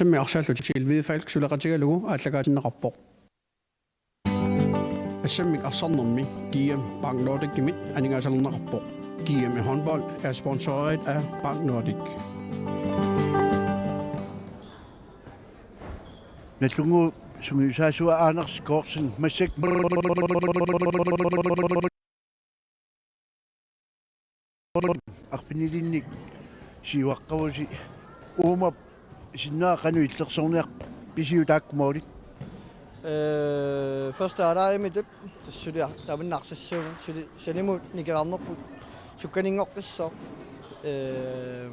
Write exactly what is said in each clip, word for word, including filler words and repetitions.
Assammik arsaallutik Chilvide Falk suleqatigalugu aallakaatinneqarpoq. Assammik arsarnermi G M Bank Nordicimit aningaasalerneqarpoq. G M håndbold er sponsoreret af Bank Nordic. Nallunnguup sungiusaasua Anders Korsen massakkut arfinilinnik siuaqqavusi uumap sinnaaqanu illersorniarpisiuk taakku målit? Øh, første halvleg mittut, så suli tamanna arsassuunga, suli salimut nikerarnerput sukkaninngortissaaq. Øh,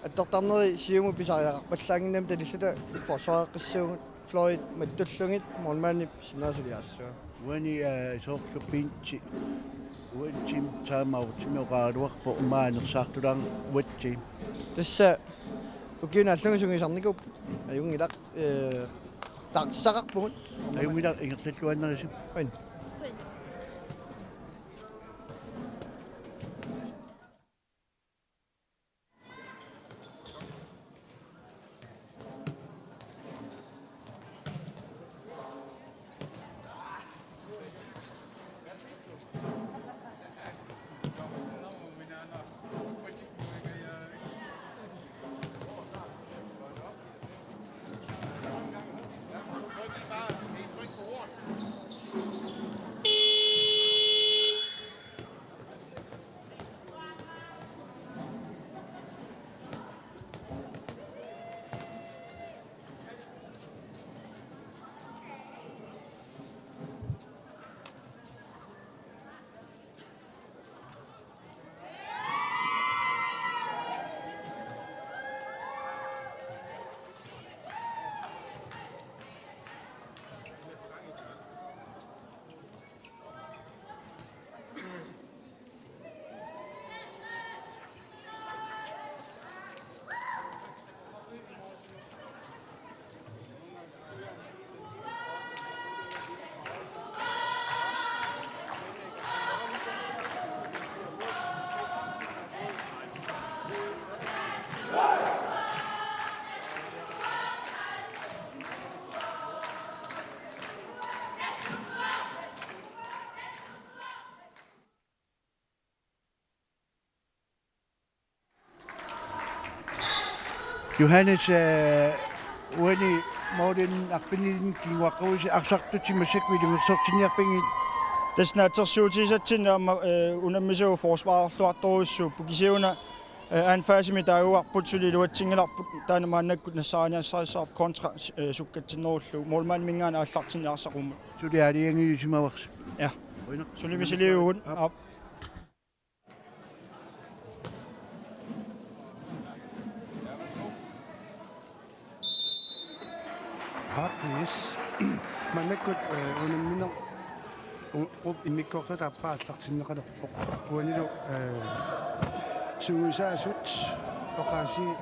attortarneri siumut pisariaqarpallaannginnami talillata forsvareqqissuugut, fløjit mattullugit, målmandip sinnaasuli aassua. Uani, øh, soorlu pinchi. Uani team timeoutimi oqaraluarpoq immaqa anersaartulaarneq uatsi. Tassa ukiuni allani sungiusarnikuupput. Ajunngilaq, øh, taartissaqarpugut. Ajunngilaq ingerlalluaannarisi. Uani. Johannes, øh, uani målin arfinilinnik kinguaqqavusi arsartutit massakkut ilungersortinniarpigit? Tassa naatsorsuutigisatsinnik aamma, øh, unammisut forsvarerluartorujussuupput, kisianni una, øh, anfallimik taaguarput, suli iluatsinngilarput, taanna maannakkut nassaariniassarissavarput kontra, øh, sukkatsinnerullugu. Målmandiminngaanniit aallartinniarsaq qummut. Suli aalajangiusimavarsi. Ja. Qujanaq. Suli misiliuvugut. Aap. Aap. Aap, yes. Maannakkut, øh, unamminerup immikkoortut aappaa aallartinneqalerpoq. Uanilu, øh, sungiusaasut oqaasii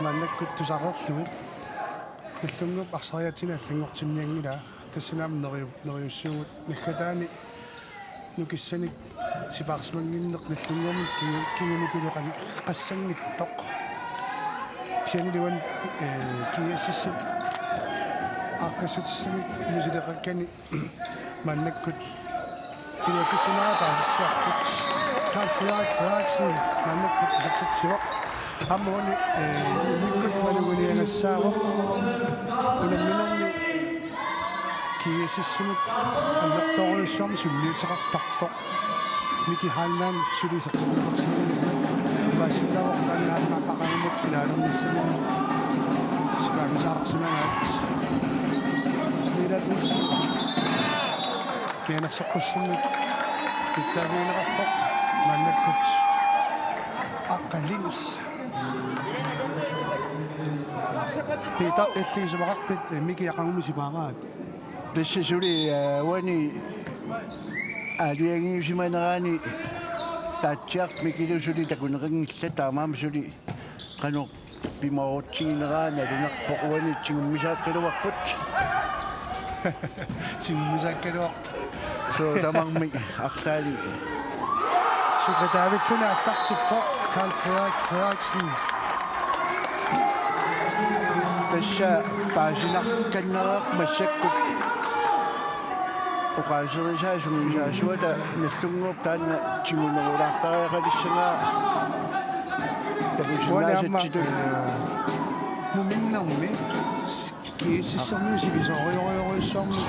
maannakkut tusareerlugit. Nallunnguup arsariaatsini allanngortinnianngilaa. Tassani aamma neriu-, neriussaagut naggataani nukissanik sipaarsimannginneq Nallunnguamut kingu-, kingunipiloqan qassanngitsoq. Kisianni uani, øh, G S S-ip aaqqissutissamik misileqakkani maannakkut iluatsissimagaa paasissuarput. Carl Frederik Frederiksen maannakkut isertitsivoq. Aamma uani, øh, immikkut maluginiagassaavoq. Unamminermi G S S-imut annertoorujussuarmik sunniuteqartarpoq. Miki Heilmann suli isertinneqarsimanngilaq. Paasisinnaavoq taanna aamma aqagumut finalernissaminnut sipaamissaarsimagaat. Milat Olsen. Mianersoqqussummik pitsaaliuneqarpoq maannakkut. Aqqa Lins. Peter, illit isumaqarpit, øh, Miki aqagumut sipaamaat? Tassa suli, øh, uani aalajangiusimanerani taatsiartumik Mikilu suli takuneqanngillat, taamaammat suli qanoq pimoorutsigineraat nalunarpoq, uani tigummisaakkaluarput. Tigummisaakkaluarput. Suu, tamarmik arlaannik. Sukkataavilluni aallartippoq Carl Frederik Frederiksen. Tassa paasinarkannereerpoq massakkut. Oqaaserisaa sungiusaasuata Nagdlunguup taanna tigunerulaartariaqalissagaa. Takusinnaasatsit. Uani aamma, eh, muminnermi G S S-ermiut sivisoorujorujussuarmik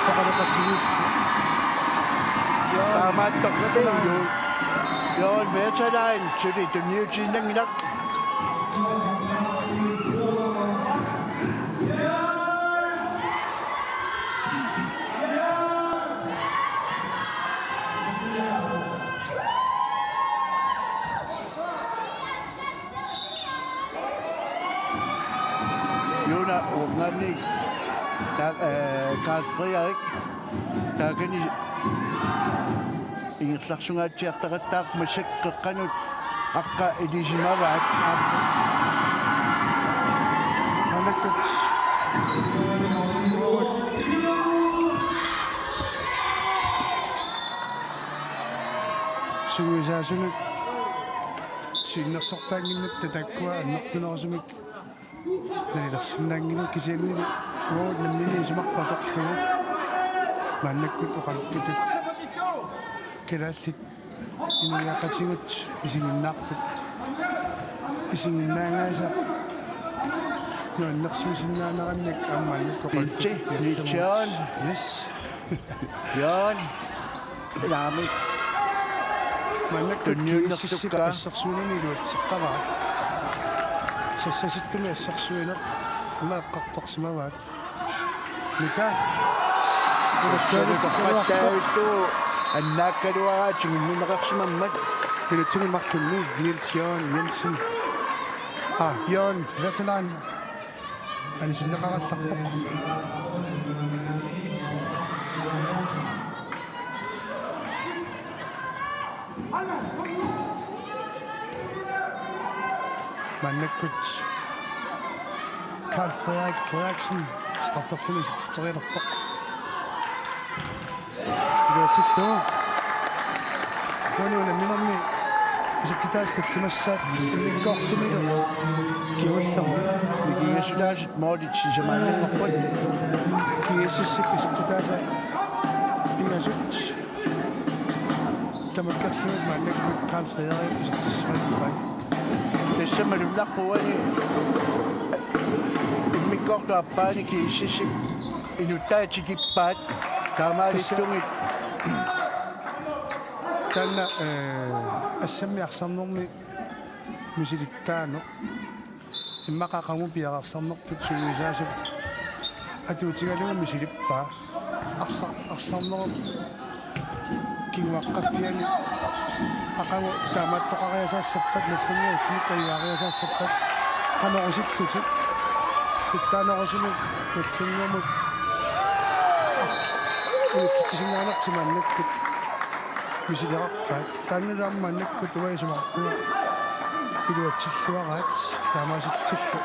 oqaloqatigiit. Taamaattorli. Jørgen Vesterland suli tunniutiinnanngilaq. Juna Ungani, ta-, eh, Carl Frederik, taakani ingerlarsungaatsiartaqattaarpoq, massakkut qeqqanut aqqa ilisimavaat. Maannakkut sungiusaasunut siunnersortaannginnatta taakkua annertunerusumik nalilersinnaanngilagut, kisiannili uagut nammineq isumaqarpoq atorlugu. Maannakkut oqaloqatigiit kalaallit inuiaqatigiit isiginnaartut, isiginnaagaasa nuannersuisinnaanerannik aamma maannakkut oqaloqatigiit. Pitsi, Nitsi Jørgen. Yes. Jørgen. Ilaami. Maannakkut tunniunnersukkakka. G S S-ikkut assersuineq iluatseqqavaat. Sassasittumik assersuineq aamma eqqartorsimavaat. Mika. Ulassualutoqqattaarlugu annaakkaluaraat tinginneqarsimammat. Minutsini marlunni Niels Jørgen Jensen. Ah, Jørgen Vesterland. Anisinneqarallarpoq. Maannakkut Carl Frederik Frederiksen strafferluni isertitserialerpoq. Iluatsillugu. Uani unamminermi isertitaasut tallimassaat immikkoortumilu kingullermi. Mikigassutaasut målit sisamaannanngorput. G S S-ip isertitaasa pingasut tamakkerlugit maannakkut Carl Frederik isertissimalerpai. Tassa malunnarpoq uani immikkoortup aappaani G S S-ip inuttaat tikippaat taamaalillugit. Taanna, eh, assammi arsarnermi misilittaaneq. Immaqa aqagu piareersarnertut sungiusaasup atuutigalugu misilippaa. Arsar-, arsarnerup kinguaqqaffiani aqagu taamaattoqariasaassappat, Nagdlunguup ullumi tajuariasaassappat, qanoq isillutik. Pitsaanerusumik Nagdlunguumut, ah, unatsitsisinnaanertik maannakkut misilerarpaat. Taannalu aamma maannakkut uanga isumaqarpunga iluatsilluaraat, taamaasillutillu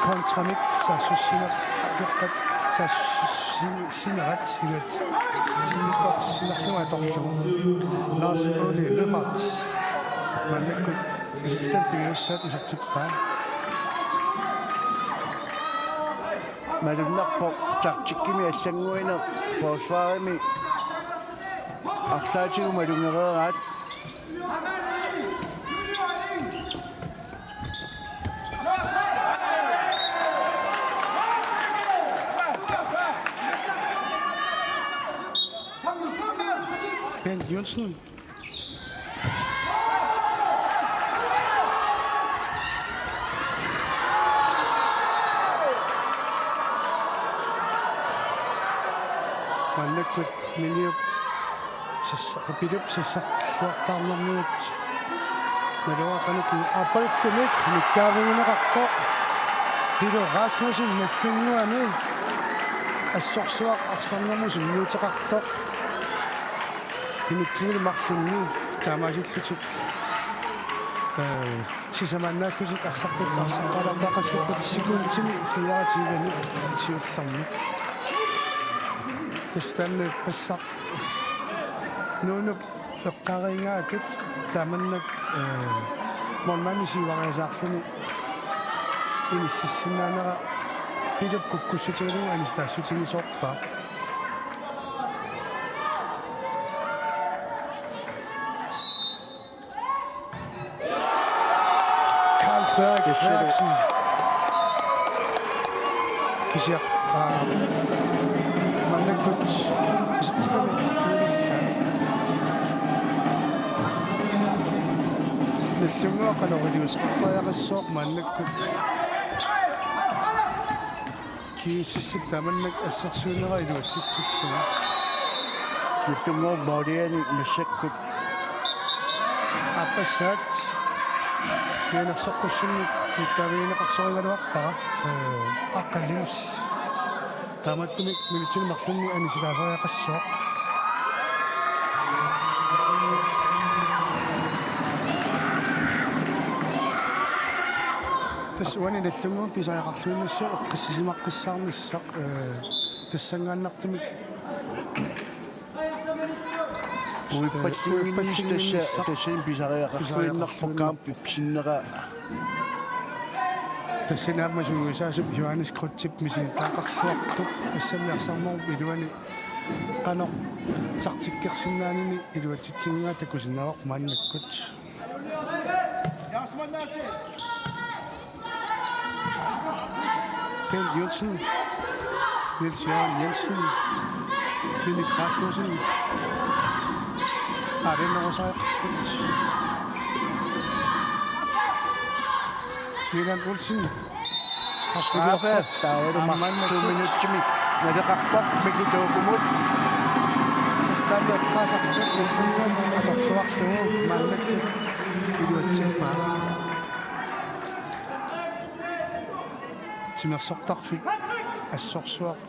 kontramik saassussineq, akeqqat saassussin-, sinerat iluatsitsinnittoortissinnarlugu atorlugu. Lars Ole Lyberth maannakkut isertitani pingajussaat isertippaa. Malunnarpoq taktikkimi allannguineq forsvarimi arlaatigut malugereeraat. Bent Johnsen. Maannakkut Miliup sassa-, Pilup sassarluartaarnermigut. Naluara qanoq aappaluttumik nikkaavigineqarpoq. Pilu Rasmussen Nagdlunguami assorsuaq arsarnermut sunniuteqartoq. Minutsini marlunni taamaasillutik, eh, sisamaannaallutik arsartut arsaqqaalaartaqassapput sekundini fireogtyveni siullermik. Tassa taanna ippassaq Nuunup eqqariingaatut taamannak, eh, målmandi siuariasaarluni inississinnaanera Pilup kukkussutigalugu anisitaassutigisoorpaa. Karl Frederik Frederiksen. Kisianni, aa, maannakkut isertitami fiilissaa. Nallunnguaq qanoq iliuuseqartariaqassooq maannakkut. G S S-ip tamanna assersuunera iluatsitsillugu. Nallunnguaq måliani massakkut. Aappassaat mianersoqqussummik nittaavigineqarsorigaluarpara, ee, Aqqa Lins. Taamaattumik minutsini marlunni anisitaasariaqassooq. Tassa uani Nallunnguamut pisariaqarluinnassooq eqqissisimaqqissaarnissaq, ee, tassanngaannartumik uippallinnginnissaq tassa, uippallinnginnissaq. Tassani pisariaqarluinnarpoq, pisariaqarluinnarpoq. Kaamp ipsinnera. Tassani aamma sungiusaasup Johannes Kreutzip misilittagaqarluartoq assammi arsarnerup iluani qanoq taktikkersinnaanini iluatsitsigigaa takusinnaavarput maannakkut. Bent Joensen. Niels Jørgen Jensen. Minik Rasmussen. Aa, den er også. Milan Olsen. Straffe, taavalu marluk to minutsimik naleqarpoq Miki Toukumut. Stande eqqaasarput, Nallunnguamut atorluarlugu maannakkut iluatsippaa. Timersortarfik assorsuaq.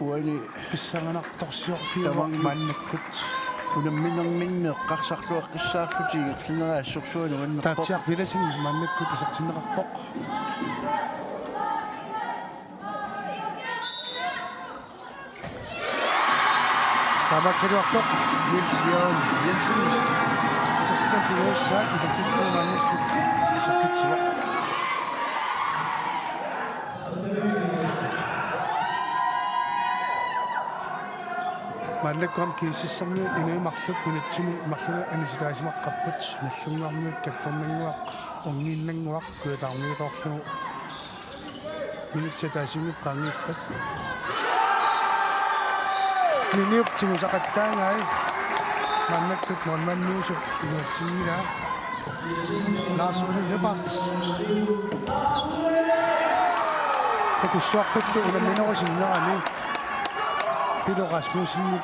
Uani pissanganartorsiorfiuvoq tamanna maannakkut. Unamminerminni eqqarsarluaqqissaarlutik ingerlanerat assorsuaq nuannerpoq. Taatsiaq Villadsen maannakkut isertinneqarpoq. Taamaakkaluartoq Niels Jørgen Jensen. Isertitaq pingajussaat isertitaq maannakkut isertitsivoq. Maannakkut aamma G S S-ermiut inuit marluk minutsini marlunut anisitaasimaqqapput, Nallunnguarmiut kattornannguaq, orniinnannguaq, Kujataarmiutoorlugu. Minutsit ataasiinngitsut qaangiuppat. Niniup tigusaqattaagai. Maannakkut målmandiusup iluatsinngilaa. Lars Ole Lyberth. Takussuarpullu unamminerup sinnerani Pilu Rasmussenip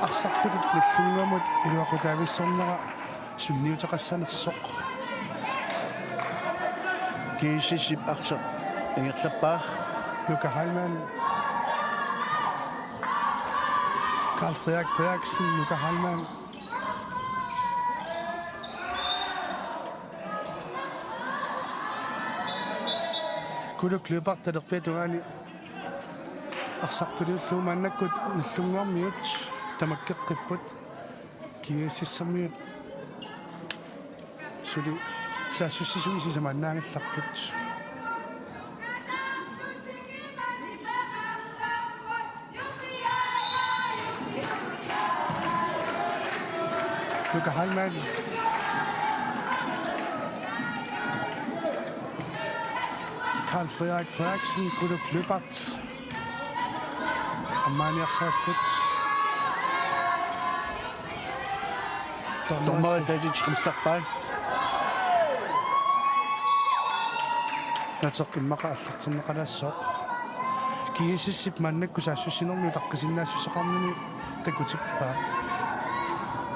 arsartutut Nallunnguamut iluaqutaavissornera sunniuteqassanersoq. G S S-ip arsaq ingerlappaa. Luka Heilmann. Karl Frederik Frederiksen, Luka Heilmann. Kuluk Lyberth talerpiata tungaani arsartuliullugu, maannakkut Nallunnguarmiut tamakkeqqipput. G S S-ermiut suli saassussisumik sisamaannaagallarput. Luka Heilmann. Karl Frederik Frederiksen, Kuluk Lyberth. Ammaaniarsarakkut. Dommerit atitsiqimsarpai. Nateq immaqa aallartinneqalaassaaq. G S S-ip maannakkut saassussinermi utaqqisinnaassuseqarnini takutippaa.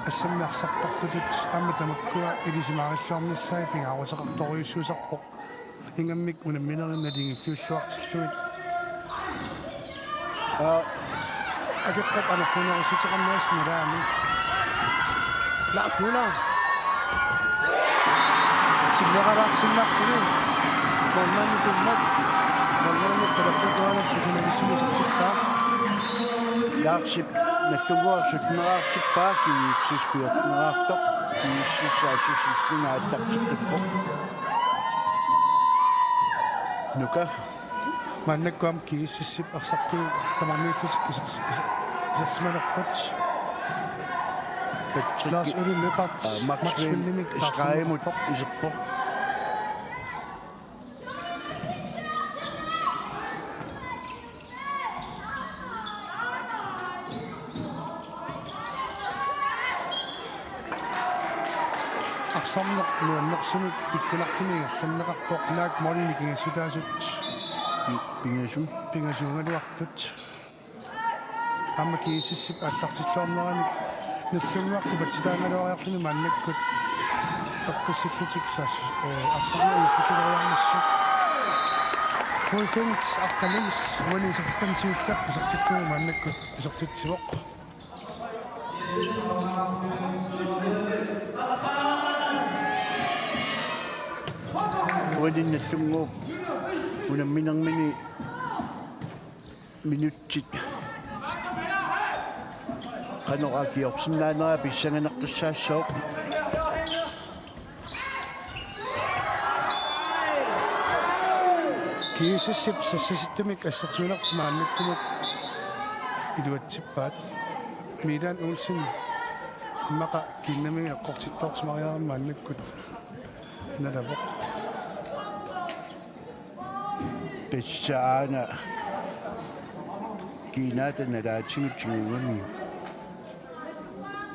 Assammi arsartartutut aamma tamakkua ilisimaarilluarnissaat pingaaruteqartorujussuusarpoq. Ingammik unamminerit naligiiffiulluartillugit. Aa, akeqqat amerlanerussuteqarnerat nalaani. Lars Møller. Sinneraalaarsinnarluni. Målmandip tummat. Målmandip qalertutuanat kusanavissumik isertippaa. Larsip Nallunnguaq sytteneraartippaa, G S S fjorteneraartoq, G S S saassussilluni aallarteqqippoq. Nuka. Maannakkut aamma GSS-ip arsartut tamarmiillutik isers-, iser-, isersimalerput. Patrick Lars Ole Lyberth, Max Maxwellimik Schreimut taarserneqarpoq. Iserpoq. Arsarneq nuannersumik pikkunartumik ingerlanneqarpoq, naak målini kingassutaasut. Pi-, pingasu-, pingasuugaluartut. Aamma GSS-ip aallartilluarnerani Nagdlunguaq tupatsitaagaluariarluni maannakkut eqqissillutik saas-, eh, arsarneq ingerlatileriarmassuk. Fulfint Aqqaluis uani isertitani siulleq isertillugu maannakkut isertitsivoq. Uani Nagdlunguup unamminermini minutsit qanoq akiorsinnaanera pissanganeqqissaassooq. GSS-ip sassasittumik assersuinertik maannakkumut iluatsippaat. Milan Olsen immaqa kiinnamiga eqqortittoorsimariarami maannakkut nalavoq. Pessaana kiinaata nalaatigut tigugamik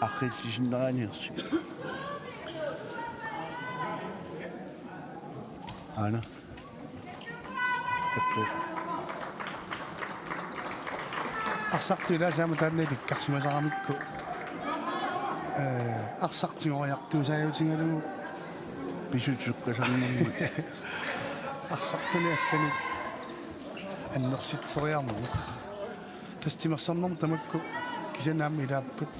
arriillisinneraniarsi. Aana. Takku. Arsartut ilaasa aamma taanna ilikkarsimasaramikku. Eh, arsartigoriartuusaajutigalugu. Pisut sukkasarnermut. Arsartuni allanik annersitseriarneq. Tassa timersornermut tamakku kisianni aamma ilaapput.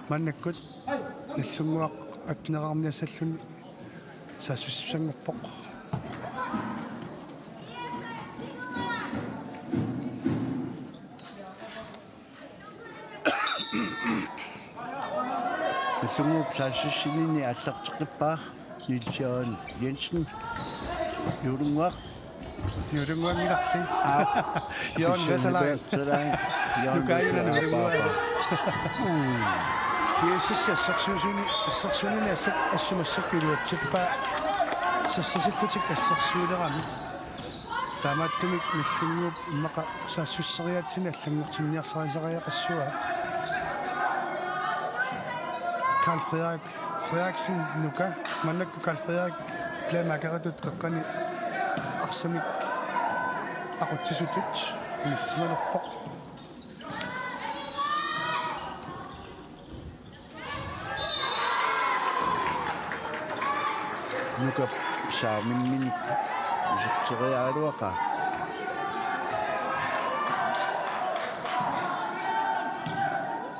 Maannakkut Nagdlunguaq atteneqarniassalluni saassussissanngorpoq. Nagdlunguup saassussininni aallarteqqippaa Niels Jørgen Jensen. Juulunguaq. Juulunguanngilarli. Aa. Jørgen Vesterlaag. Vesterlaag. Jørgen Nukaajuna Vesterlaag. Juulunguaq. Mm. GSS assersuisuni, assersuinini assut assut massakkut iluatsippaa sassasillutik assersuilerami. Taamaattumik Nagdlunguup immaqa saassusseriaatsini allanngortinniarsarisariaqassavaa. Karl Frederik Frederiksen Nuka, maannakkut Karl Frederik playmakeritut qeqqani arsamik aqutsisutut inissisimalerpoq. Nukap saamimminik iserteriaraluaqaa.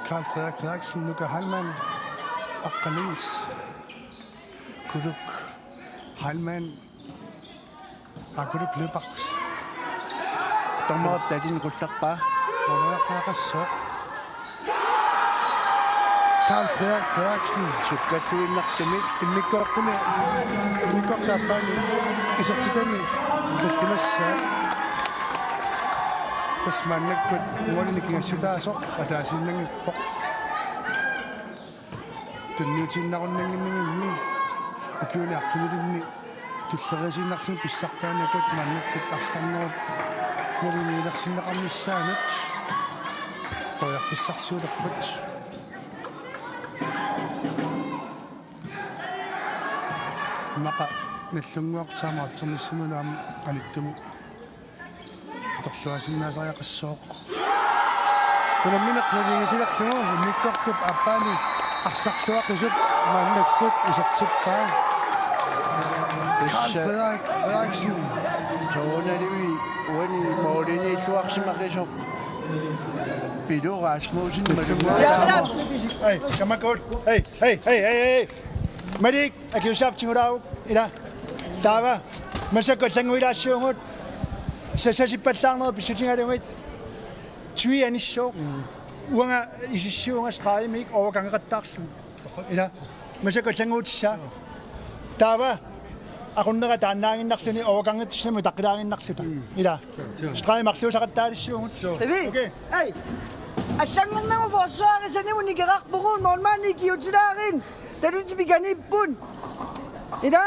Karl Frederik Frederiksen, Nuka Heilmann, Aqqaluis, Kuluk Heilmann, Akuluk Lyberth. Dommerip talini qullerpaa. Qullerpaa qassooq. Karl Frederik Frederiksen. Sukkalluinnartumik. Immikkoortumi. Immikkoortumi aappaani. Isertitani. Tallimassaa. Tassa maannakkut målini kingassutaasoq ataasiinnanngippoq. Tunniutiinnarunnannginnami ukiuni arfinilinni tulleriiaasiinnarluni pissartaannakkut maannakkut arsarnerup nalimiilersinneqarnissaanut periarfissarsiulerput. Immaqa Nagdlunguaq saamaatsernissamut aamma qanittumi atorluarsinnaasariaqassooq. Unammineq naligiissilerlugu immikkoortup aappaani arsarluaqisup maannakkut isertippaa. Karl Frederik Frederiksen. Soorunalimi uani målini illuarsimaqisoq. Pilu Rasmussen. Hej, kamakul. Hej, hej, hej, hej, hej. Malik, akiusaaftigulaaruk. Ila. Taava. Massakkut allannguilaassaagut. Sassasippallaarnerit pissutigalugit. Tui anissooq. Uanga isissivunga stregimik overgangeqattaarlugu. Ila. Massakkut allannguutissaa. Taava. Aqunnera taannaaginnarluni overgangitissamut utaqqilaannginnarluta. Ila. Streg marluusaqattaalissuugut. Tavi. Okay. Ei. Allanngornagu forsvarip sanimut nikerarpugut, målmandi kiutilaariin. Talit pikaniipput. Ila.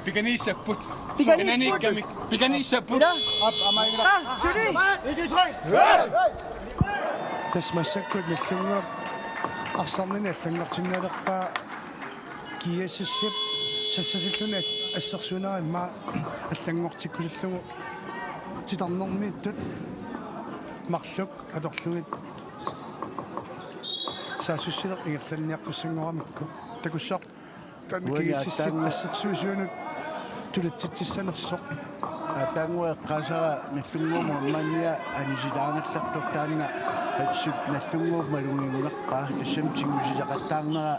Pikaniissapput. Pikaniipput. Pikaniissapput. Ila. Ap, amaigila. Ah, suli. Tassa massakkut Nagdlunguup arsarnini allanngortinnaalerpaa. GSS-ip sassasilluni al-, assersuunera immaqa allanngortikkusullugu titarnermiittut marluk atorlugit saassussineq ingerlanniartussanngoramikku. Takussaaq taanna Uani GSS-ip attaangu- assersuisuinut tulatsitsissanersoq. Aatsaannguaq eqqaasara Nagdlunguup målmandia anisilaagallartoq taanna assut Nagdlunguup malugigunarpaa, tassami tigusisaqattaarnera.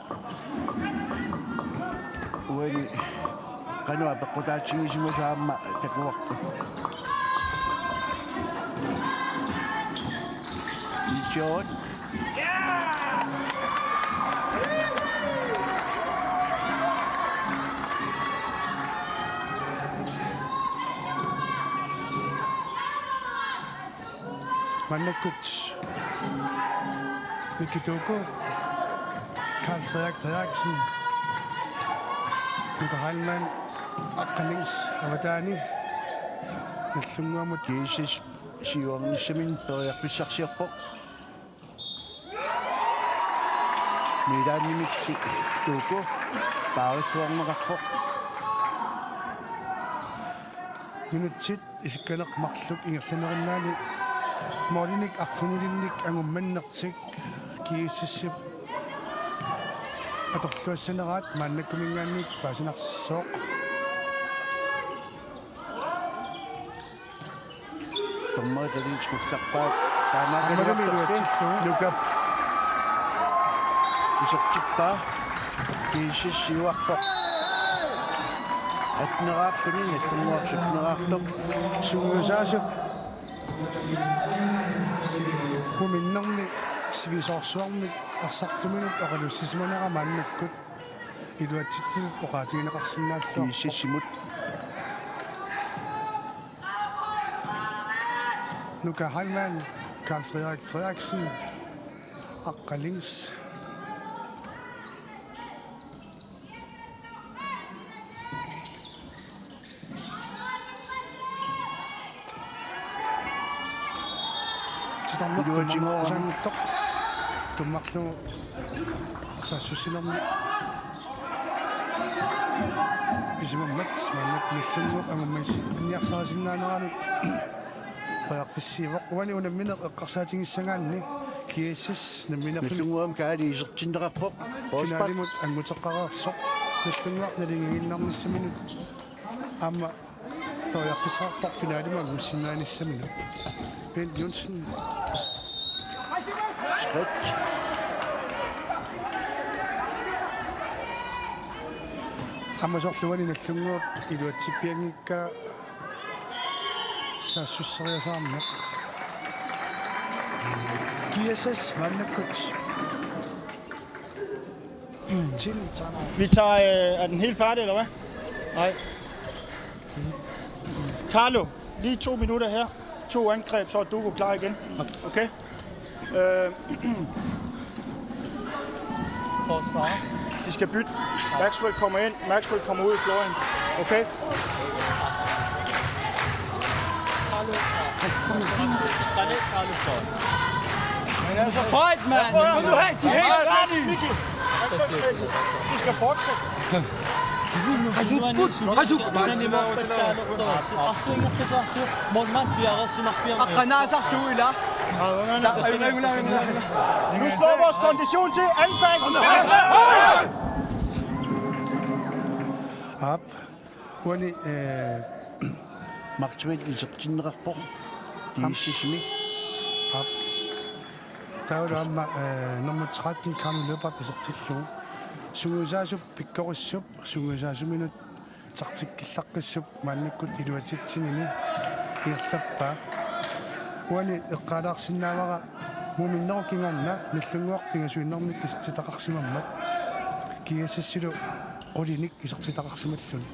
Uani qanoq apeqqutaatsigisimasoq aamma takuarput. Nittiorot. Maannakkut Miki Tuuku, Karl Frederik Frederiksen, Nuka Heilmann, Aqqaniis avataani Nagdlunguamut. GSS siuarnissaminut periarfissarsiorpoq. Milaannimilli Tuuku paarilluarneqarpoq. Minutsit isikkaneq marluk ingerlanerinnaani målinik arfinilinnik angummannertik GSS-ip atorluassaneraat maannakkumiingaanniit paasinarsissooq. Dommerit talinit skullarpaat. Taamaakkaluartorsi. Aammalumi iluatsillugu. Nukap isertippaa. GSS siuarpoq. Atneraarluni, Nagdlunguup sytteneraartoq. Sungiusaasup muminnermi sivisoorsuarmik arsartuminut oqaluussisimanera maannakkut iluatsittunut oqaatigineqarsinnaalluarpoq. GSS-imut. Nuka Heilmann, Karl Frederik Frederiksen, Aqqaniis. Titarneq iluatigoorami. Tummarlugu saassussinermi pisimammat maannakkut Nagdlunguup angummanniarsarisinnaaneranut periarfissiivoq. Uani unammineq eqqarsaatigissagaanni GSS nammineq Nagdlunguup kaali isertinneqarpoq. Finalimut anguteqqareersoq. Nagdlunguaq naligiinnarnissaminut aamma periarfissaqarpoq finalimut angusinnaanissaminut. Bent Johnsen. Skridt. Aamma soorlu uani Nagdlunguup iluatsippianngikkaa saassusseriasaarneq. GSS maannakkut. Tim, tager Vi tager, øh, er den helt færdig, eller hvad? Nej. Carlo, lige to minutter her. To angreb, så er du klar igen. Okay? Øh, Forsvar. De skal bytte. Maxwell kommer ind, Maxwell kommer ud i fløjen. Okay? Carlo. Carlo, Carlo, Carlo. Men altså, fight, mand! Kom nu hen, de er helt færdige! De skal fortsætte. Qasupput, qasupput. Målmand piareersimarpiarami. Aqqanaasarlugu ila. Nu slår vores kondition til anden fase. Aap. Uani, eh, Mark Twain isertinneqarpoq. Aap. GSS-imi. Aap. Taavalu aamma, eh, nummer tretten, Carlo Lyberth isertillugu. Sungiusaasup pikkorissup, sungiusaasuminut taktikkillaqqissup maannakkut iluatsitsinini ingerlappaa. Uani eqqaalaarsinnaavara muuminnerup kingorna Nagdlunguaq pingasuinnarmik isertitaqarsimammat. GSS-ilu qulinik isertitaqarsimalluni.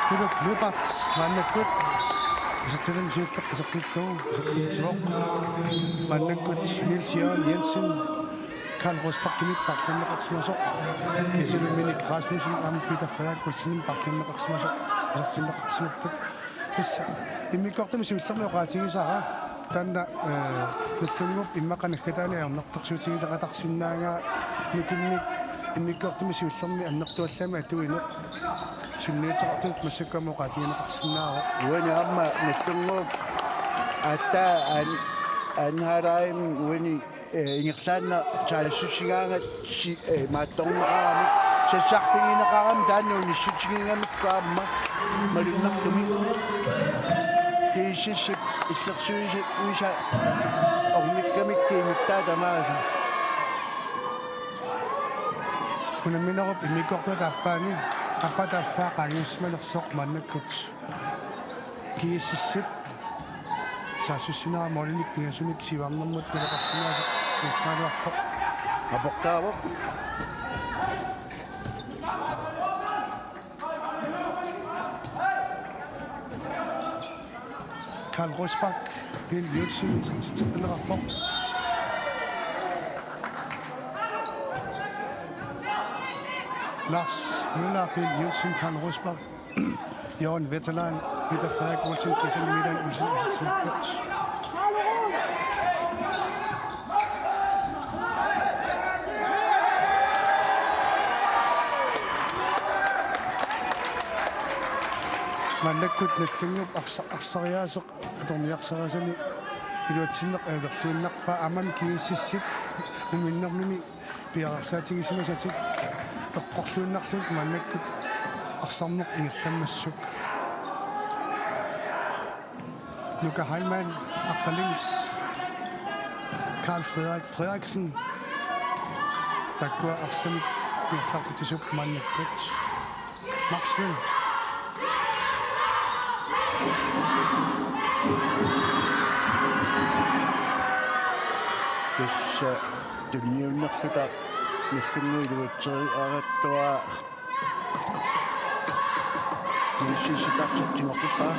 Uluk Lyberth maannakkut isertitani siulleq isertillugu isertitsivoq. Maannakkut Niels Jørgen Jensen Karl Rosbachimit paarlanneqarsimasoq, kisianni Minik Rasmussen aamma Peter Frederik Olsenimit paarlanneqarsimasoq isertinneqarsimapput. Tassa immikkoortumi siullermi oqaatigisara taanna, eh, Nagdlunguup immaqa naggataani ajornartorsiutigineqarsinnaanera nukinnik immikkoortumi siullermi annertuallaamik atuineq sunniuteqartunut massakkut aamma oqaatigineqarsinnaavoq. Uani aamma Nagdlunguup aatsaat an-, anharaim uani, eh, ingerlaannaq taassussigaangat si-, eh, maattorneqarami, sassarpigineqarami taanna unissutigigamikku aamma malunnartumik. GSS-ip illersuisa-, -uisa ornikkamikku inuttaa tamaasa. Unamminerup immikkoortuata aappaani, aappaata affaa qaangiussimanersoq maannakkut GSS-ip saassussinera målinik pingasunik siuarnermut naleqarsinnaasoq nuussaaluarpoq. Aportaavoq. Karl Rosbach, Pele Juulsen, isertitseqqilerpoq. Lars Møller, Pele Juulsen, Karl Rosbach, Jørgen Wetterlein, Peter Frederik Olsen, kisianni Milan Olsen isersimapput. Maannakkut Nagdlunguup arsa-, arsariaaseq atorniarsarisani iluatsinneq ajulerluinnarpaa, aammami GSS-ip uminnermini piareersaatigisimasatik eqqorluinnarlugit maannakkut arsarneq ingerlammassuk. Nuka Heilmann, Aqqalings, Karl Frederik Frederiksen, taakkua arsamik ingerlaartitsisuupput maannakkut. Maxwell. Tassa tunniunnerluta Nagdlunguup iluatseriarattua GSS-ip arsaq tigoqqippaa.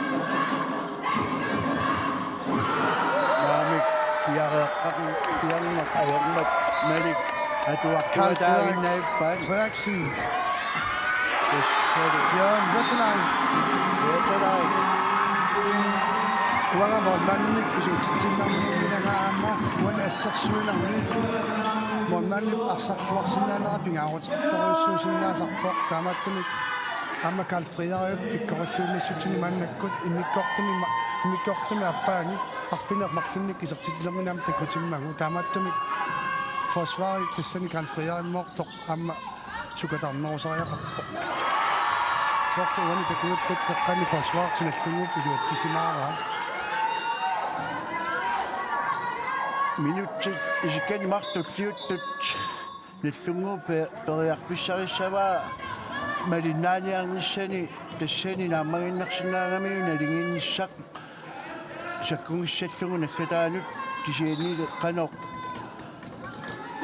Naamik, piareeqqaarpiarneq ajormat Malik atuartuata Karl Frederik innaippaat. Frederiksen. Jørgen Wetterlein. Wetterlein. Uanga målmandimik pisuutitsinnarmik ilanga aamma uani assersuinermi målmandip arsarluarsinnaanera pingaaruteqartorujussuusinnaasarpoq, taamaattumik aamma Karl Frederik pikkorilluinnassutsinni maannakkut immikkoortumi ma-, immikkoortumi aappaani arfineq-marlunnik isertitilermini aamma takutimmagu, taamaattumik forsvari tassani Karl Frederikmoortoq aamma sukatarnerusariaqarpoq. Soorlu uani takujupput, qeqqani forsvarip Nagdlunguup iluatsisimavaa. Minutsit isikkanni marluk tulliuttut Nagdlunguup pe-, periarfissarissavaa malinnaaniarnissani, tassani naammagiinnarsinnaagamiuk naligiinnissaq sakkugissallugu naggataanut, kisiannili qanoq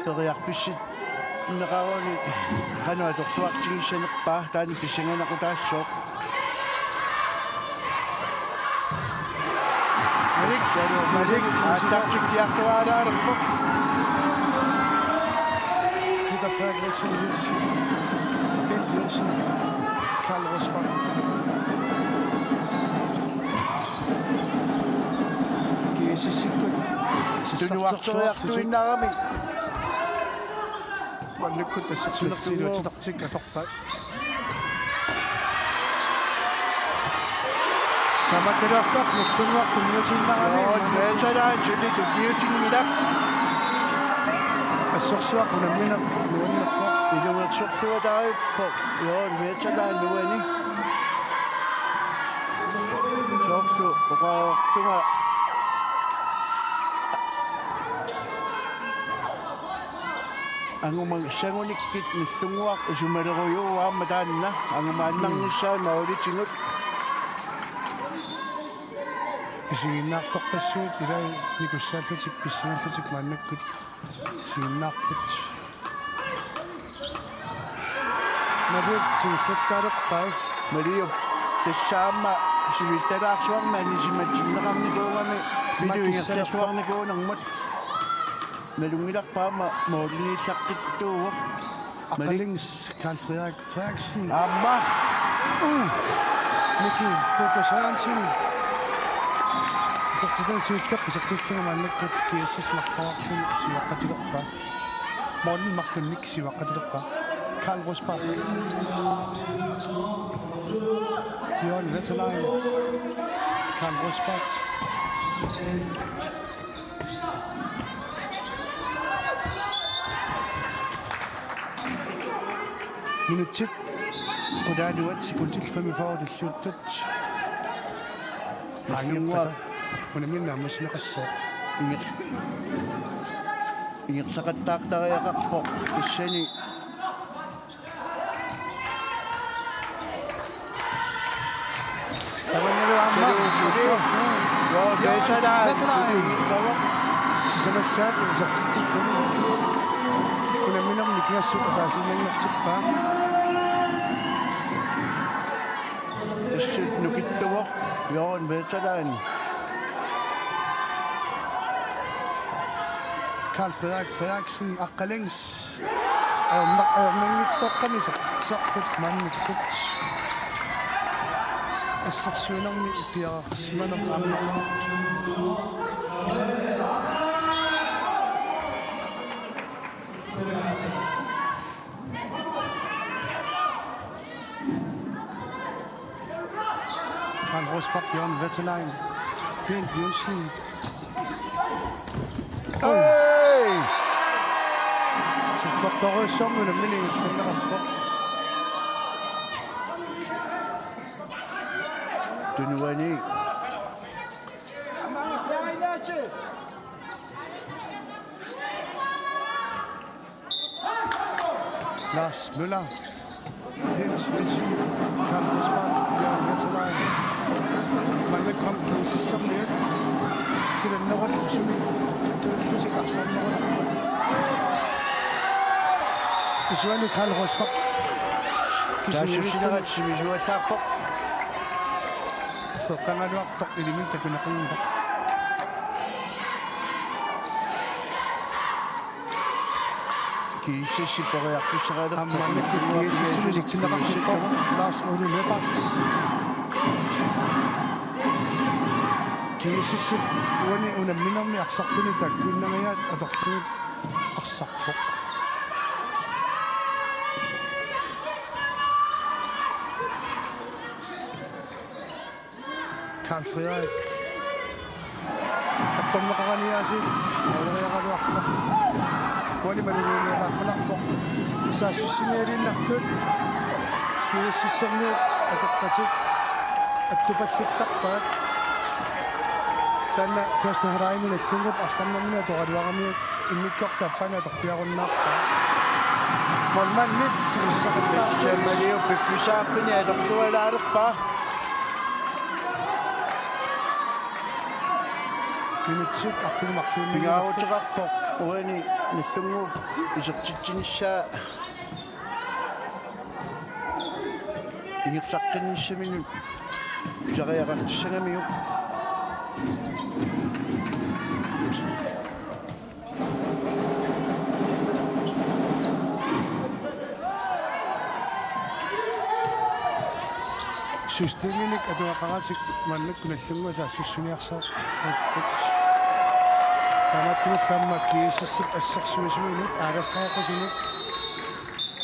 periarfissinneqaruni qanoq atorluartigissanerpaa, taanna pissanganaqutaassooq. Malik, Malik, aallartikkiartuaalaalerpoq. Peter Frederik Olsen Nielsen, Bent Jensen, Karl Rosbach. GSS-ikkut sassartuinnarami. Maannakkut assersuunertiilu titartik atorpaat. Tamakkerluartoq Nagdlunguaq tunniutiinnarami. Joo, Wetterlein suli tunniutinngilaq. Assersuaq unammineq nuannerpoq. Ilungersorsuataarippoq. Joo, Wetterlein nuani. Soorlu oqartunga. Angumassagunikkit Nagdlunguaq isumalerujuuvoq aamma taanna. Angumaannarnissaat maulitigut. Isiginnaartorpassuit ilai nikussaallutik pissangallutik maannakkut isiginnaarput. Maliup tigulluttaalerpai. Maliup. Tassa aamma sivittalaarsuarmi anisimatinneqarnikuugami, maani ingerlasuarnikuunermut. Nalunngilarput aamma målimiillaqqittuuvoq. Aqqalings, Karl Frederik Frederiksen. Aamma. Uh. Miki Tuupa Sørensen. Isertitani siulleq isertillunga maannakkut G S S marloraarluni sivaqqatilerpaa. Målimi marlunnik sivaqqatilerpaa. Karl Rosbach. Jørgen Wetterlein. Karl Rosbach. Minutsit qulaaluat sekundit femogfyrre tulliuttut. Nallunnguaq. Unammineq naammassineqassaaq. Inger-, ingerlaqattaartariaqarpoq tassani. Tamannalu aamma. Joo, Wetterlein. Wetterlein. Sisamassaat isertitsilluni. Unamminermi nikingassut ataasiinnanngortippaa. Assut nukittuvoq, Jørgen Wetterlein. Karl Frederik Frederiksen, Aqqalings. Ajornaq-, ajornanngitsoorami isertitsisarput maannakkut. Assersuinermi piareersimaneq aamma. Karl Rosbach, Jørgen Wetterlein, Bent Nielsen. Oj! Hey! Sakkortoorujussuarmik unammineq ingerlanneqarpoq. Tunuani. Lars Møller. Jens Nielsen. Karl Rosbach. Jørgen Wetterlein. Maannakkut G S S-ermiut. Tilannerup sumi. Tullusi arsarnerup. Isuani Karl Rosbach. Saassussinerat sivisuallaarpoq. Soqqagaluartoq ilimin takuneqanngilaq. G S S-ip periarfissaqalerpoq. Aamma G S S-ip isertinneqarpoq Lars Ole Lyberth. G S S-ip uani unamminermi arsartuni taakkuinnariaat atorlugit arsarpoq. Karl Frederik. Attorneqarani aasiit. Måleriaraluarpoq. Uani maluginialaarpunarpoq. Saassussinialiinnartut. G S S-ermiut akeqqatik. Attupalluttarpaat. Taanna første halvlegimi Nagdlungup arsarnermini atoraluaramiuk immikkoortoq aappaanut atorpiarunnaarpaa. Målmandit tigisisaqattaarput. Tassa Maliu piffissaaffini atorsualaalerpaa. Minutsit arfineq-marluunniit. Pingaaruteqarpoq uani Nagdlunguup isertitsinissaa ingerlaqqinnissaminut pisariaqartissagamiuk. Systeminik atugaqaratik maannakkut Nagdlunguaq saassussiniarsareerput. Taamaattumillu aamma G S S-ip assersuisuinut aalassaaqusunut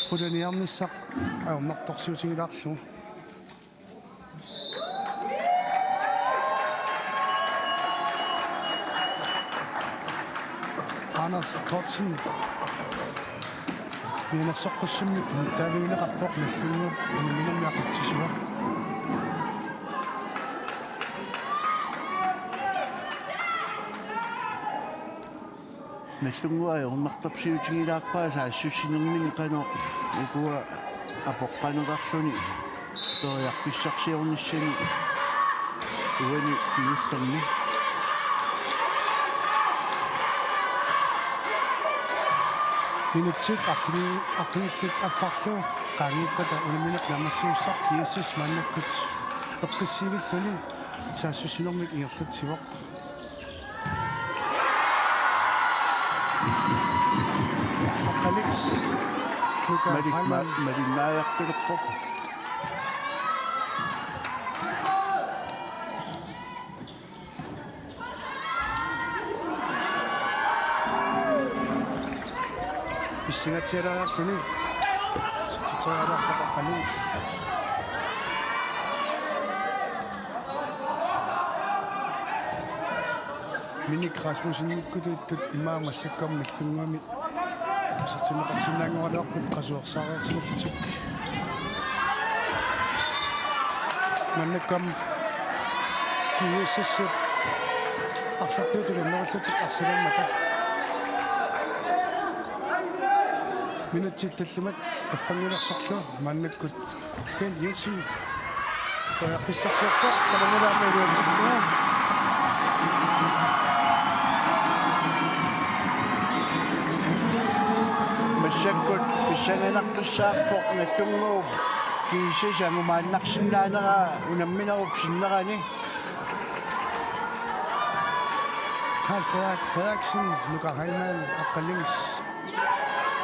qulaniarnissaq ajornartorsiutigilaarlugu. Anders Kortsen. Mianersoqqussummik nittaavigineqarpoq Nagdlunguup unamminermi aqutsisua. Nagdlunguup ajornartorsiutigilaarpaa saassussinermini qanoq ukua apoqqaneqarluni periarfissarsiornissani uani kingullermi. Minutsit arfini-, arfinillit affarlu qaangiuppata unammineq naammassiussaq G S S maannakkut Peqqissivilluni saassussinermik ingerlatsivoq. Aqqalingi Nuka Malik ma-, Halman. Malinnaajartulerpoq. Pissingatsialaarluni. Sitsitsialaarpara Aqqalingi. Minik Rasmussennikkut ittut imaammat massakkut Nagdlunguami isertinneqarsinnaanngoraluarput qasuersaariarsimallutik. Maannakkut GSS-ip arsartuut tulinnerullutik arsaammat. Minutsit tallimat affanngilersorlu maannakkut Bent Jensen. Periarfissarsiorpoq, tamanna aamma iluatsillugu. Massakkut pissanganartussaavoq Nagdlunguup GSS-ip angumaannarsinnaanera unamminerup sinnerani. Carl Frederik Frederiksen, Nuka Heilmann, Aqqalingi.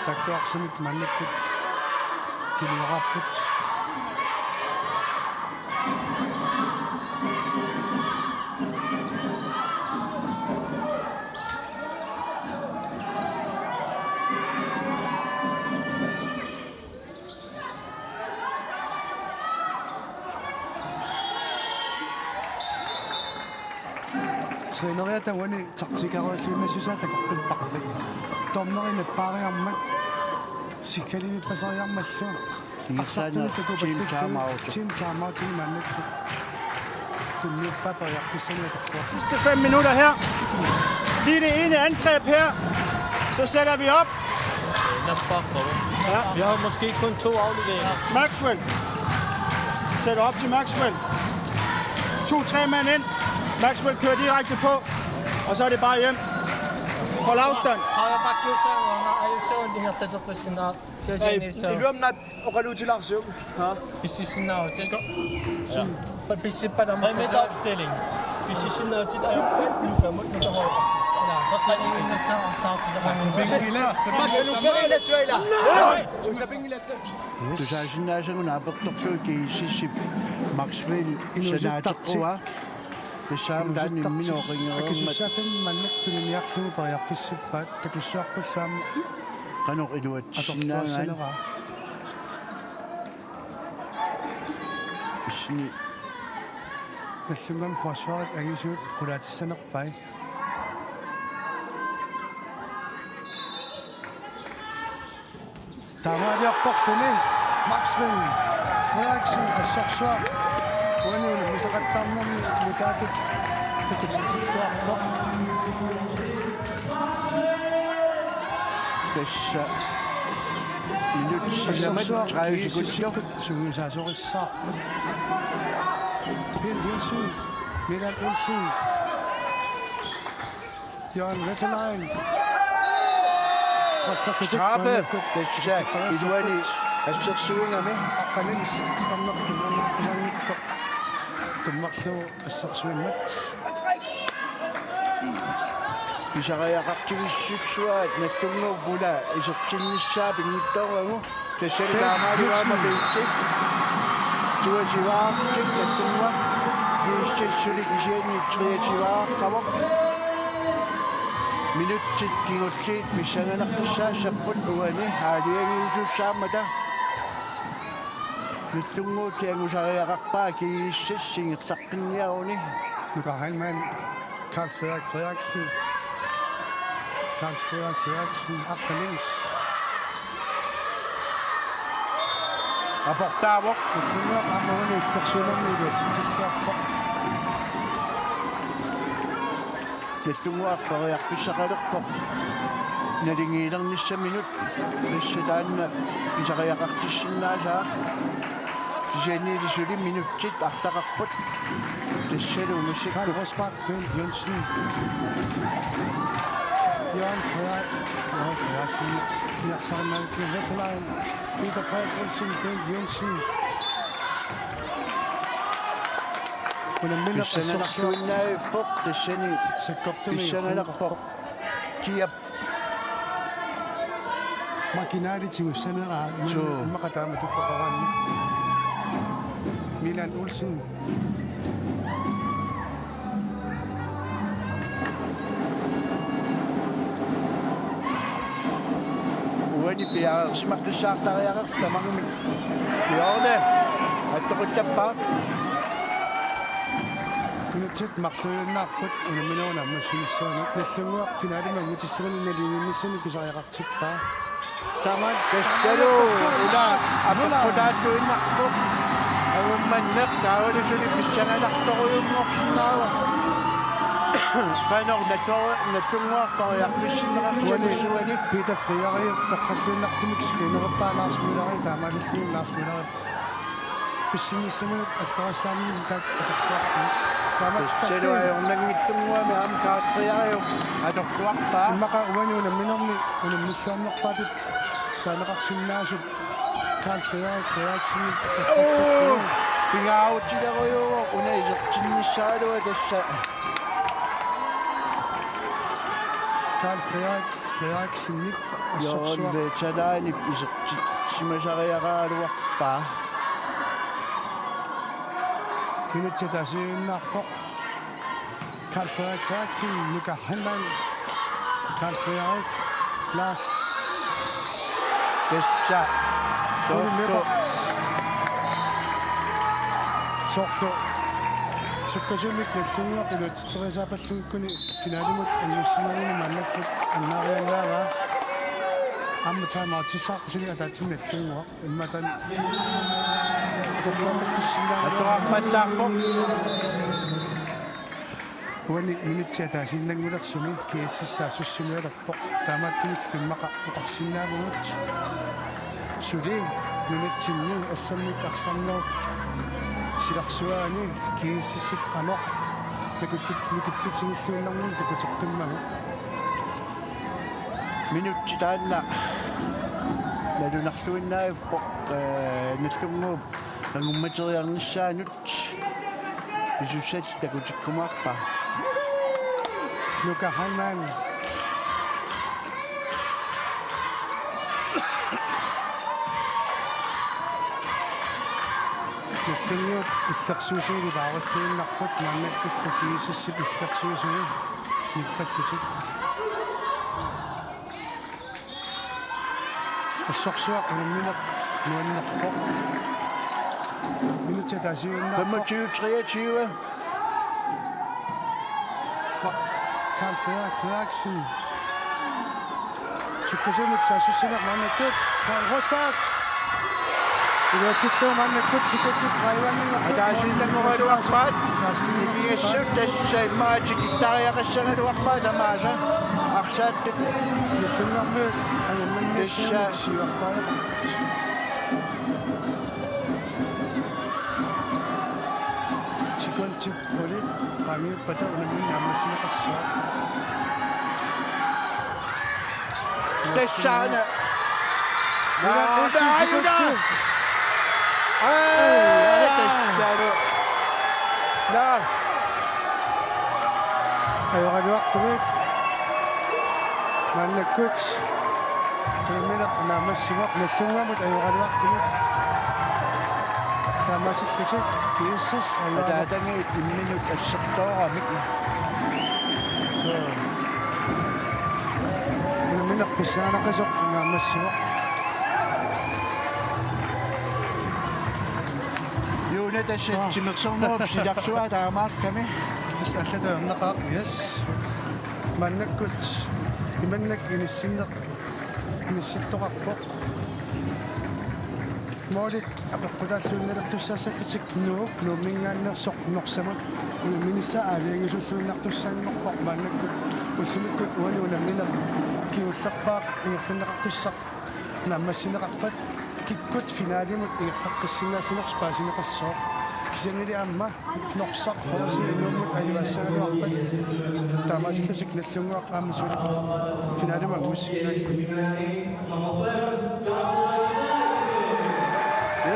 Taakkuarsinik maannakkut tuniorarput. Træneriata uani taktikeriulluinnassusaa takoqqipparput. Dommeri nappaariarmat, sikkalivippassariarmallu. Ingerlaannaq arsartunik takupallillugu. Team timeout. Team timeout maannakkut. Tunniuppaa periarfissanik atorluarlugu. Sidste fem minutter her. Lige det ene angreb her. Så sætter vi op. Ja. Vi har måske kun to afleveringer. Maxwell. Sætter op til Maxwell. To-tre mand ind. Maxwell kører direkte på. Og så er det bare hjem. Hold afstand. Har jeg bare gjort sådan, og har jeg så, det her sætter på sin der. Hey, iluamik oqaluutilaarsiuk. Ha? Pisisinnaavutit. Pissippat aamma. Tre meter opstilling. Pisisinnaavutit ajorput nukamut nutahoq. Tusaasinnaasagut naapertorlugu GSS-ip Maxwell inuusuttartik. Sanaateqquaa. Tassami taanna imminut oqingereermat. Akisussaaffimmi maannakkut tuniniarlugu periarfissappat takussuarpullu aamma. Qanoq iluatsissinnaagai. Atorluassanera. Issini. Nagdlunguami forsvarit angisuut qulaatissanerpai. Taamaaliorporluni Maxwell Frederiksen assorsuaq uani unammisaqattaarnermi Nukaatut takutitsilluarpoq. Tassa minut silamat tredive sekundit. Sungiusaasorissaarput. Bent Jensen, Milan Olsen. Jørgen Vesterlein. Straffe. Tassa iluani assersuigami. Aqqalingi sitarnertut unaqqisarnittoq. Tummarlugu assersuimmat. Pisariaqartigissuat Nagdlunguup una isertinnissaa pinngitsooragu. Tassali taamaalluarmat piitsi. Tuasivaartik Nagdlunguaq. GSS suli kisianni treasivaartavoq. Minutsit kingulliit pissanganartussaassapput uani aalajangiisussaammata. Nagdlunguulli angusariaqarpaa GSS ingerlaqqinniaruni. Nuka Heilmann. Carl Frederik Frederiksen. Carl Frederik Frederiksen, Aqqalingi. Aportaavoq. Nagdlunguaq aamma uani illersuinermi iluatsitsilluarpoq. Nagdlunguaq periarfissaqalerpoq. Naligiilernissaminnut. Tassa taanna pisariaqartissinnaasaaq. Kisiannili suli minutsit arsaqarput. Tassalu massakkut. Karl Rosbach, Bent Jensen. Jørgen Frederik. Jørgen Frederiksen. Jørgen Frederiksen. Peter Frederik Olsen, Bent Jensen. Unammineq assorsuaq pissanganartuinnavippoq tassani. Sakkortunik pissanganarpoq. Kiap. Marginali tigussaneraa immaqa taama tuppaqaraanni. Milan Olsen. Uani piareersimartussaartariaqartoq tamarmik. Hjørne. Attoqutappa. Minutsit marluinnarput unamminerup naammassinissaanut. Nagdlunguaq finalimut angutissimanermi naligiinnissaanut pisariaqartippaa. Tamat tassalu ila apeqqutaalluinnarpoq. Angummanneq taavalu suli pissanganartorujunngorsinnaavoq. Qanoq nato natunguarpariarpissinneqartigu uani. Peter Frederik torralluinnartumik skrineruppaa Lars Møller taamaalilluni Lars Møller pissinnissaminut allagassaamminik taak atorluarpaa. Taama tassalu ajornanngitsunnguamik aamma Karl Frederik atorluarpaa. Immaqa uani unamminermi unammilluarnerpaatut taaneqarsinnaasut Karl Frederik Frederiksen. Oo! Pingaarutilerujuuvoq una isertinnissaaluaa tassa. Karl Frederik Frederiksenip assorsuaq. Jørgen Veteranip isertitsimasariaqaraluarpaa. Minutsit ataasiinnarpoq. Karl Frederik Frederiksen, Nuka Hanman, Karl Frederik, Lars. Tassa. Ole Soorlu. Lyberth. Soorlu. Sukkasuumik Nagdlunguaq iluatsitseriasaapallugukkuni finalimut angussimanermi maannakkut annaariannaavaa. Aamma taamaatissarput suli ataatsimik Nagdlunguaq. Immaqa taanna. Atuarpallaarpoq. Uani minutsit ataasiinnanngulersumi G S S saassussimalerpoq. Taamaattumillu immaqa oqarsinnaavugut. Suli nunatsinni assammik arsarnerup silarsuaani G S S-ip qanoq nukuttut-, nukuttutigilluinnarnermut takuteqqimmagu. Minutsit taanna nalunarluinnavippoq, ee, Nagdlunguup angummateriarnissaanut pisussat takutikkumaarpaa. Nuka Hanman. Nagdlunguup illersuisuini paarulluinnarput maannakkullu G S S-ip illersuisui nippallutik. Assorsuaq unammineq nuannerpoq. Minutsit ataasiinnarpoq. Femogtyve treogtyve. Karl Frederik Frederiksen. Sukkasuumik saassussineq maannakkut. Karl Rosbach. Iluatsillugu maannakkut sekundit tredive-nngorput. Ataasiinnanngoraluarpaat. Ataasiinnanngoraluarpaat. Nikingassut tassa immaqa tikittariaqassagaluarpaat tamaasa. Arsaattut. Nagdlunguarmiut angummanniassaanut tassa siuartariaqarput. Sekundit qulit qaangiuppata unammineq naammassineqassaaq. Tassaana. Una, una, una. Aa, tassaana. Naa. Ajoraluartumik. Maannakkut unammineq naammassivoq Nagdlunguamut ajoraluartumik. Taamaasillutik G S S ajoraluartumik. Ataatami imminut assertooramik. Unammineq pissanganaqasoq naammassivoq. Juuna tassa. Aa. Timersornerup silarsuaa taamaakkami. Tassa allatut ajornaqaaq, yes. Maannakkut imannak inissinneq inissittoqarpoq. Målit apeqqutaalluinnalertussaassallutik Nuuk, Nuumminngaanneersoq Norsamut unamminissaa aalajangisulluinnartussaanngorpoq maannakkut ullumikkut uani unammineq kingullerpaaq ingerlanneqartussaq naammassineqarpat kikkut finalimut ingerlaqqissinnaassanersoq paasineqassooq. Kisiannili aamma Norsaq H C Nuummut ajugassagaluarpat taamaasillutik Nagdlunguaq aamma suli finalimut angussinnaalluni.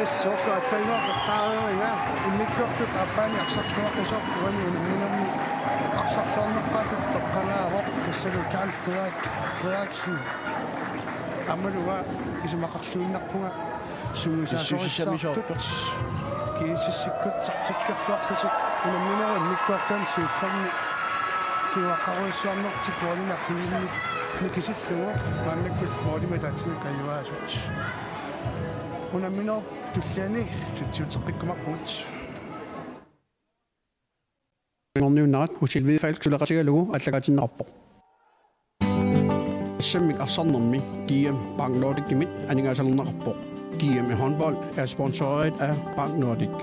Soorlu attavigalugu eqqaareeriga immikkoortut aappaanni arsarluaqisoq uani unamminermi arsarluarnerpaatut toqqagaavoq tassalu Karl Frederik Frederiksen. Aammalu uanga isumaqarluinnarpunga sungiusaasorissaartut G S S-ikkut taktikkerluarlutik unamminerup immikkoortuani siullermi kinguaqqarujussuarnertik målimik aqqummik nikisillugu maannakkut målimik ataatsimik ajugaasut. Unamminerup tulliani tutsiuteqqikkumaarpugut. Ningorniunnerat Huxi Hvidefeld suleqatigalugu aallakaatinneqarpoq. Assammik arsarnermi G M Bank Nordicimit aningaasalerneqarpoq. G M i håndbold er sponsoreret af Bank Nordic.